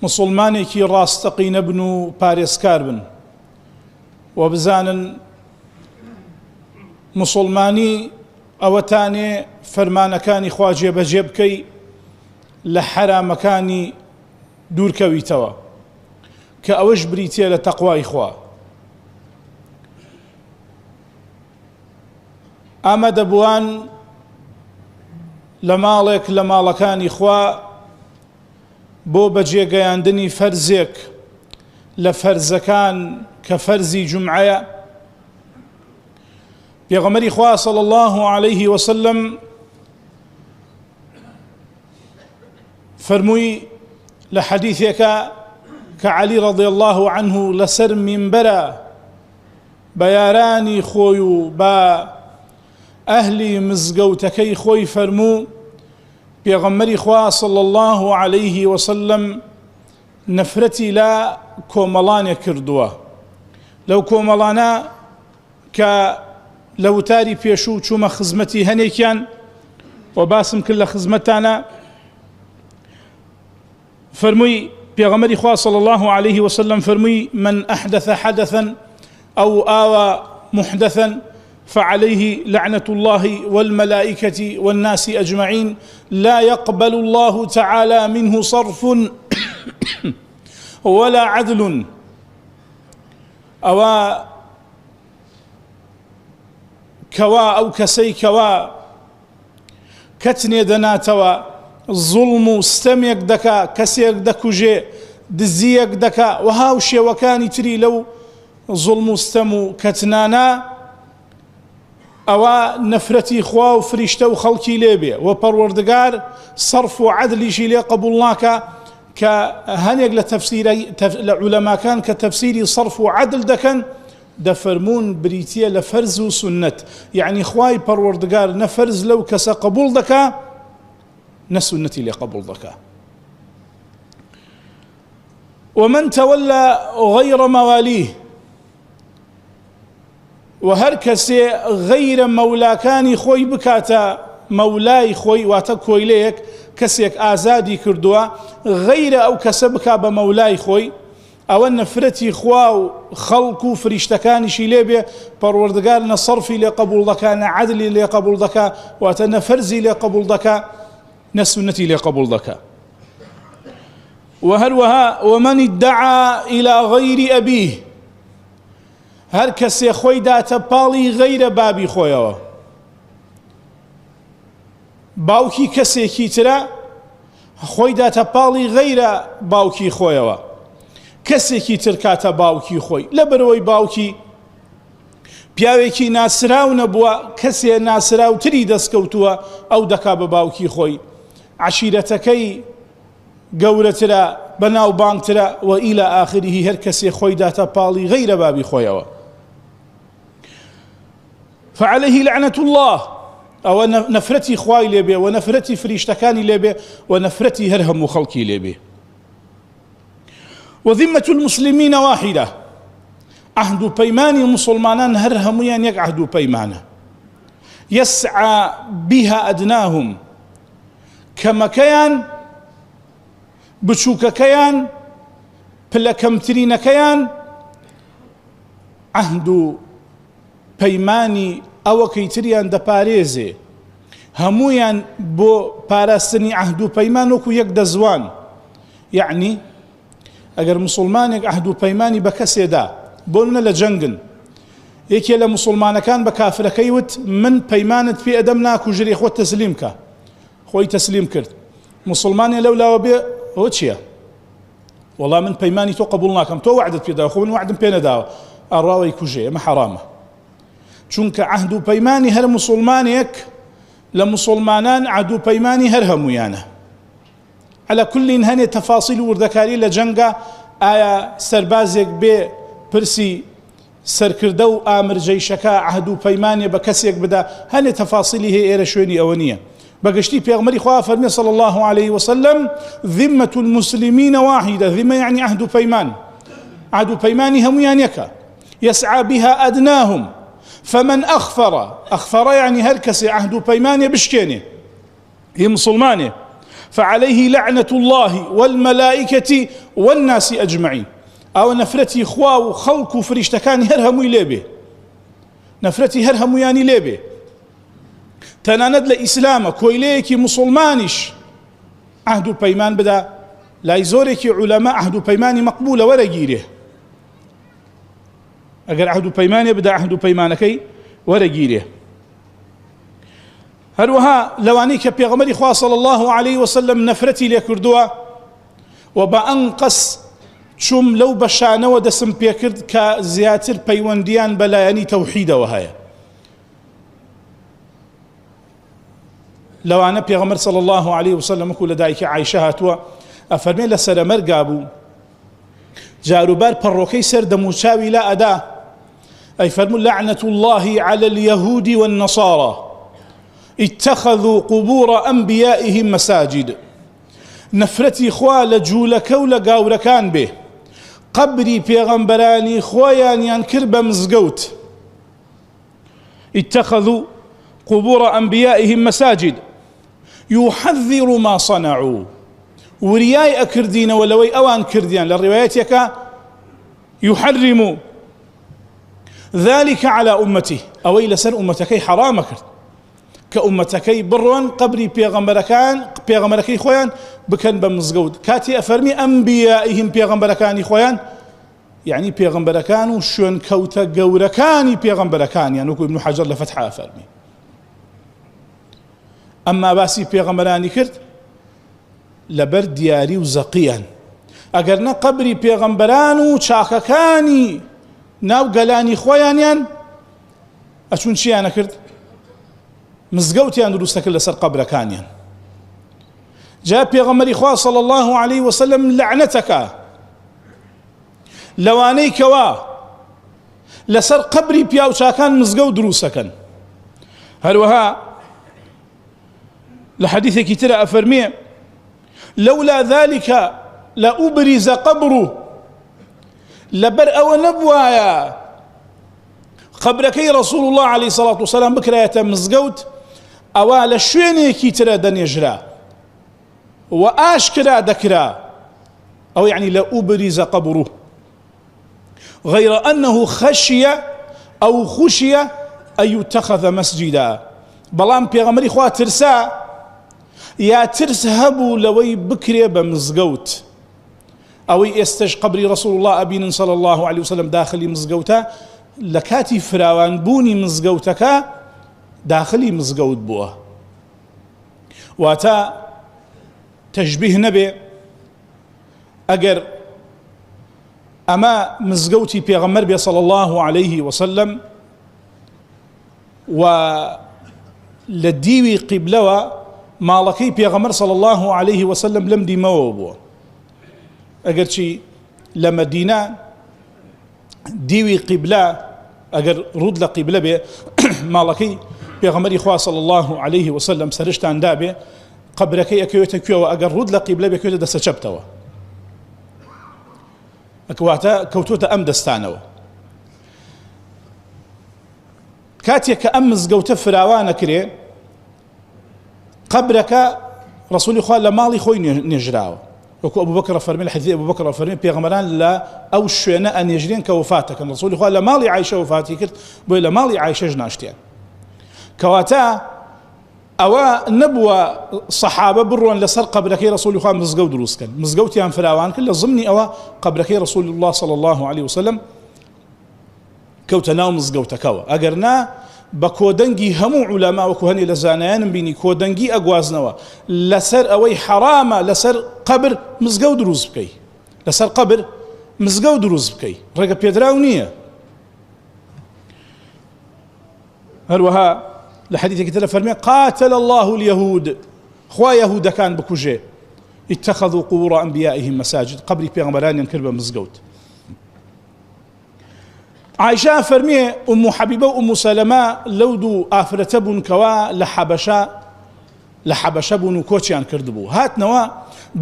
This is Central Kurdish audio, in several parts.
موسڵمانێکی ڕاستەقینە بن و پارێزکار بن و بزانن موسڵمانی ئەوەتانێ فەرمانەکانی خوا جێبەجێ بکەی لە حەرامەکانی دوورکەویتەوە کە ئەوەش بریتە لە تەقوای خوا. ئامادەبووان لە ماڵێک لە ماڵەکانی خوا بۆ بەجێگەیاندنی فەرزێک لە فەرزەکان کە فەرزی جومعەیە، پێغەمبەری خوا صلی الله علیه وسلم فەرمووی لە حەدیثێکە کە عەلی رضی الله عنه لەسەر مینبەرە بە یارانی خۆی و بە ئەهلی مزگەوتەکەی خۆی فەرموو، پێغەمبەری خوا صلی اللە علیه وسلم نەفرەتی لە کۆمەڵانێک کردووە لەو کۆمەڵانە کە لە وتاری پێشوو چوومە خزمەتی هەنێکیان و باسم کرد لە خزمەتتانە. فەرمووی، پێغەمبەری خوا صلی اللە علیه وسلم فەرمووی، من احدث حدثا او آوى محدثا فعليه لعنة الله والملائكة والناس أجمعين لا يقبل الله تعالى منه صرف ولا عدل. ئەوە کەوا ئەو کەسەی کەوا کەتنێ دەناتەوە، زوڵم و ستەمێک دەکا، کەسێک دەکوژێ، دزییەک دەکا و هاوشێوەکانی تری لەو زوڵم و ستەم و کەتنانە، ئەوا نەفرەتی خوا و فریشتە و خەڵکی لێ بێ و پەروەردگار سەرف و عەدلیشی لێ قبوڵ ناکا کە هەنێک لە تەفسیرە لە عولەماکان کە تەفسیری سەرف و عەدل دەکەن دەفەرموون بریتیە لە فەرز و سوننەت، یەعنی خوای پەروەردگار نە فەرز لەو کەسە قبوڵ دەکا نە سوننەتی لێ قبوڵ دەکا. ومن تولى غیر موالیه، و هەر کەسێ غەیرە مەولاکانی خۆی بکاتە مەولای خۆی، واتە کۆیلەیەک کەسێک ئازادی کردووە غەیرە ئەو کەسە بکا بە مەولای خۆی، ئەوە نەفرەتی خوا و خەڵک و فریشتەکانیشی لێ بێ، پەروەردگار نە سەرفی لێ قەبوڵ دەکا نە عەدلی لێ قەبوڵ دەکا، واتە نە فەرزی لێ قەبوڵ دەکا نە سوننەتی لێ قەبوڵ دەکا. وە هەروەها ومن ادعا الی غیر ابیه، هەر کەسێ خۆی داتە پاڵی غەیرە بابی خۆیەوە، باوکی کەسێکی ترە خۆی داتە پاڵی غەیرە باوکی خۆیەوە کەسێکی تر کاتە باوکی خۆی لەبەرەوەی باوکی پیاوێکی ناسراو نەبووە کەسێ ناسراوتری دەستکەوتووە ئەو دەکا بە باوکی خۆی عەشیرەتەکەی گەورەترە بەناوبانگترە و ئیلا ئاخریه هەر کەسێ خۆی داتە پاڵی غەیرە بابی خۆیەوە فعليه لعنة الله، ئەوە نەفرەتی خوای لێ بێ و نەفرەتی فریشتەکانی لێ بێ و نەفرەتی هەر هەموو خەڵکی لێ بێ. وذمة المسلمین واحدة، عهد و پەیمانی موسڵمانان هەر هەموویان یەک عهد و پەیمانە. يسعى بها أدناهم، کەمەکەیان بچووکەکەیان پلە کەمترینەکەیان عهد و پەیمانی ئەوەکەی تریان دەپارێزێ، هەموویان بۆ پاراستنی عەهد و پەیمان وەکو یەک دەزوان، یەعنی ئەگەر موسوڵمانێک عەهد و پەیمانی بە کەسێ دا، بۆ نمونە لە جەنگن، یەکێ لە موسوڵمانەکان بە کافرەکەی وت من پەیمانت پێ ئەدەم ناکوژری خۆت تەسلیم کە، خۆی تەسلیم کرد، موسوڵمانێ لەو لاوە بێ ئەوە چییە؟ وەڵا من پەیمانی تۆ قبوڵ ناکەم تۆ وەعدت پێداوە خۆ من وەعدم پێ نەداوە ئەڕا وەیکوژێ ئەمە حەرامە چونکە عەهد و پەیمانی هەر موسڵمانێک لە موسڵمانان عەهد و پەیمانی هەر هەموویانە علی کلین هەنێ تەفاسیل و وردەکاری لە جەنگە ئایا سەربازێک بێ پرسی سەرکردە و ئامر جەیشەکە عەهد و پەیمانێ بە کەسێک بدا، هەنێ تەفاسیلی هەیە ئێرە شوێنی ئەوە نییە. بە گشتی پێغەمبەری خوا فەرمی صلی اللە علیه وسلم ذمة المسلمین واحدە، ذمە یەعنی عەهد و پەیمان، عەهد و پەیمانی هەموویان یەکە، یسعی بها ادناهم فمن اخفر، اخفر یەعنی هەر کەسێ عەهد و پەیمانێ بشکێنێ، هی مسوڵمانێ. فعليه لعنة الله والملائكة والناس أجمعين. ئەوە نەفرەتی خوا و خەڵک و فریشتەکانی هەر هەمووی لێبێ، نەفرەتی هەر هەمویانی لێبێ. تەنانەت لە ئیسلامە کۆیلەیەکی مسلمانیش عهد و پەیمان بدا، لای زۆرێکی عولەما عهد و پەیمانی مەقبولە وەرەگیرێ. ئەگەر عهد و پەیمانێ بدا عهد و پەیمانەکەی وەرەگیرێ. هەروەها لەوانەی کە پێغەمبەری خوا صلی الله علیه وسلم نەفرەتی لێکردووە و بە ئەنقەس چوم لەو بەشانەوە دەسم پێکرد کە زیاتر پەیوەندیان بە لایەنی تەوحیدەوە هەیە. لەوانە پێغەمبەر صلی الله علیه وسلم وەکو لە دایکی عایشە هاتووە ئەفەرمێ لە سەرەمەرگا بوو جاروبار پەڕۆکەی سەر دەموچاوی لا ئەدا ئەی فەرموو لعنة الله على اليهود والنصارى اتخذوا قبور أنبيائهم مساجد. نەفرەتی خوا لە جوولەکە و لە گاورەکان بێ قەبری پێغەمبەرانی خۆیانیان کرد بە مزگەوت. اتخذوا قبور أنبيائهم مساجد يحذر ما صنعوا. وریای ئەکردینەوە لەوەی ئەوان کردیان. لە ڕیوایەتێکە يحرم ذلك على أمته، ئەوەی لەسەر ئومەتەکەی حرامە کرد کە ئومەتەکەی بڕۆن قەبری پێغەمبەرەکان پێغەمبەرەکەی خۆیان بکەن بە مزگەوت. کاتی ئەفەرمی ئەنبیائیهم پێغەمبەرەکانی خۆیان، یعنی پێغەمبەرەکان و شوێنکەوتە گەورەکانی پێغەمبەرەکانیان، وەکو ابن حەجەر لە فەتحا ئەفەرمی. ئەمما باسی پێغەمبەرانی کرد لەبەر دیاری و زەقیان، ئەگەر نە قەبری پێغەمبەران و چاکەکانی ناو گەلانی خۆیانیان ئەچون چیانە کرد؟ مزگەوتیان دروستە کرد لەسەر قەبرەکانیان. جا پێغەمبەری خوا صلی الله علیه وسلم لەعنەتەکە لەوانەی کەوا لەسەر قەبری پیاوچاکان مزگەوت دروستەکەن. هەروەها لە حەدیثێکی ترە ئەفەرمێ لەولا ذلك لأبرز قبره، لەبەر ئەوە نەبوایە قەبرەکەی ڕەسوڵ الله عەلەیهی سەڵات وسەلام بکرایەتە مزگەوت، ئەوە لە شوێنێکی ترە دەنێژرا و ئاشکرا دەکرا. ئەو یعنی لأبرز قبره غير أنه خشي أو خشي أن يتخذ مسجدا. بەڵام پێغەمبەری خوا ترسا یا ترس هەبوو لەوەی بکرێ بە مزگەوت. ئەوەی ئێستش قەبری ڕەسوڵ الله ئەبینن صلی الله علیه وسلم داخلی مزگەوتە، لە کاتی فراوانبوونی مزگەوتەکە داخلی مزگەوت بووە. واتە تەشبیه نەبێ ئەگەر ئەمە مزگەوتی پێغەمبەر بێ صلی الله علیه وسلم و لە دیوی قیبلەوە ماڵەکەی پێغەمبەر صلی الله علیه وسلم لەم دیمەوە بووە. ئەگەرچی لە مەدینە دیوی قیبلە ئەگەر ڕوود لە قیبلە بێ ماڵەکەی پێغەمبەری خوا صلی الله علیه وسلم سەرشتان دابێ قەبرەکەی ئەکەوێتە کوێوە؟ ئەگەر ڕوود لە قیبلە بێ کەوێتە دەستە چەپتەوە، ئەکواتە کەوتۆتە ئەم دەستانەوە. کاتێک کە ئەم مزگەوتە فراوانە کرێ قەبرەکە ڕەسوولی خوا لە ماڵی خۆی نێژراوە. وەکو ئەبوو بەکر فەرمی لە حەدیثی ئەبوو بەکر فەرمی پێغەمبەران لە ئەو شوێنە ئەنێژرێن کە وەفاتەکەن. ڕەسوولی خوا لە ماڵی عایشە وەفاتی کرد، بۆیە لە ماڵی عایشەش ناشتیان. کەواتە ئەوە نەبووە سەحابە بڕۆن لەسەر قەبرەکەی ڕەسوولی خوا مزگەوت دروست کەن، مزگەوتیان فراوان کرد لە ضمنی ئەوە قەبرەکەی ڕەسوول الله صلی الله علیه وسلم کەوتە ناو مزگەوتەکەوە. ئەگەر نا بە کۆدەنگی هەموو عولەما وەکو هەنێ لە زانایانم بینی کۆدەنگی ئەگوازنەوە لەسەر ئەوەی حەرامە لەسەر قەبر مزگەوت دروست بکەی، لەسەر قەبر مزگەوت دروست بکەی، ڕێگە پێدراو نییە. هەروەها لە حەدیثێکی تر فەرمێ قاتل الله اليهود، خوا یەهودەکان بکوژێ، اتخذوا قبور أنبيائهم مساجد، قەبری پێغەمبەرانیان کرد بە مزگەوت. عایشە فەرمیێ ئوم حەبیبە و ئوم سەلەمە لەو دوو ئافرەتە بوون کەوا لە حەبەشە بوون و کۆچیان کردبوو. هاتنەوە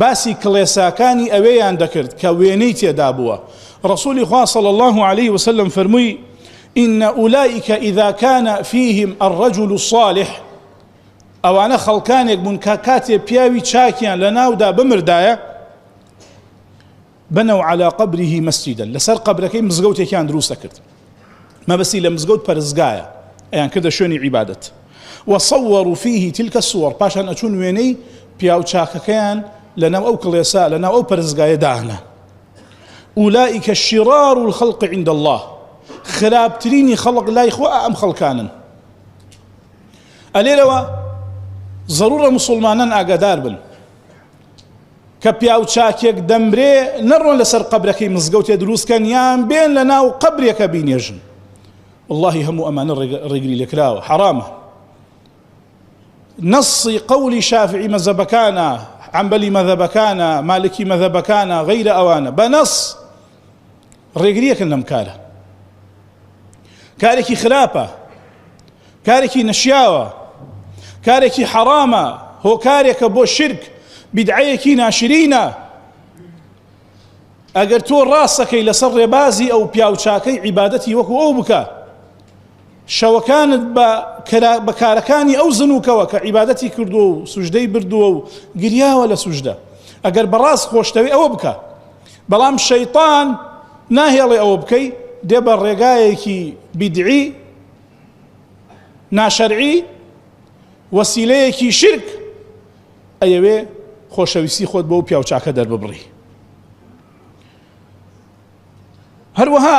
باسی کڵێساکانی ئەوێیان دەکرد کە وێنەی تێدا بووە. ڕەسوولی خوا صلی الله علیه وسلم فەرمووی إن أولئك إذا كان فيهم الرجل الصالح. ئەوانە خەڵکانێک بوون کە کاتێ پیاوی چاکیان لە ناودا بمردایە بنوا علی قبره مسجدا لەسەر قەبرەکەی مزگەوتێکیان دروست دەکرد مەبەستی لە مزگەوت پەرستگایە ئەیان کردە شوێنی عیبادەت وصوروا فيه تلك الصور پاشان ئەچوون وێنەی پیاو چاکەکەیان لەناو ئەو کڵێسا لەناو ئەو پەرستگایە دانا أولئك شرار الخلق عند الله خراپترینی خەڵق لای خوا ئەم خەڵکانن ئەلێرەوە ضرورە مسلمانان ئاگادار بن کە پیاو چاکێک دەمرێ نەڕۆن لەسەر قەبرەکەی مزگەوتێ دروست کەن یان بێن لە ناو قەبرێکە بینێژن واللهی هەموو ئەمانە ڕێگری لێکراوە حەرامە نەصی قەولی شافعی مەزەبەکانە عەنبەلی مەذەبەکانە مالکی مەذەبەکانە غەیرە ئەوانە بە نەص ڕێگریەکەن لەم کارە کارێکی خراپە کارێکی نەشیاوە، کارێکی حەڕامە، هۆکارێکە بۆ شرک، بیدعەیەکی ناشرینە. ئەگەر تۆ ڕاستەکەی لەسەر ڕێبازی ئەو پیاوچاکەی عیبادەتی وەکو ئەو بکە، شەوەکانت بە کارەکانی ئەو زنوکەوە کە عیبادەتی کردووە و سوژدەی بردووە و گریاوە لە سوژدە. ئەگەر بەڕاست خۆشتەوێ ئەوە بکە. بەڵام شەیتان ناهێڵێ ئەوە بکەی، دێ بە ڕێگایەکی بیدعی ناشەرعی وەسیلەیەکی شرک ئەیەوێ خۆشەویستی خۆت بۆ پیاو چاکە دەرببڕی. هەروەها.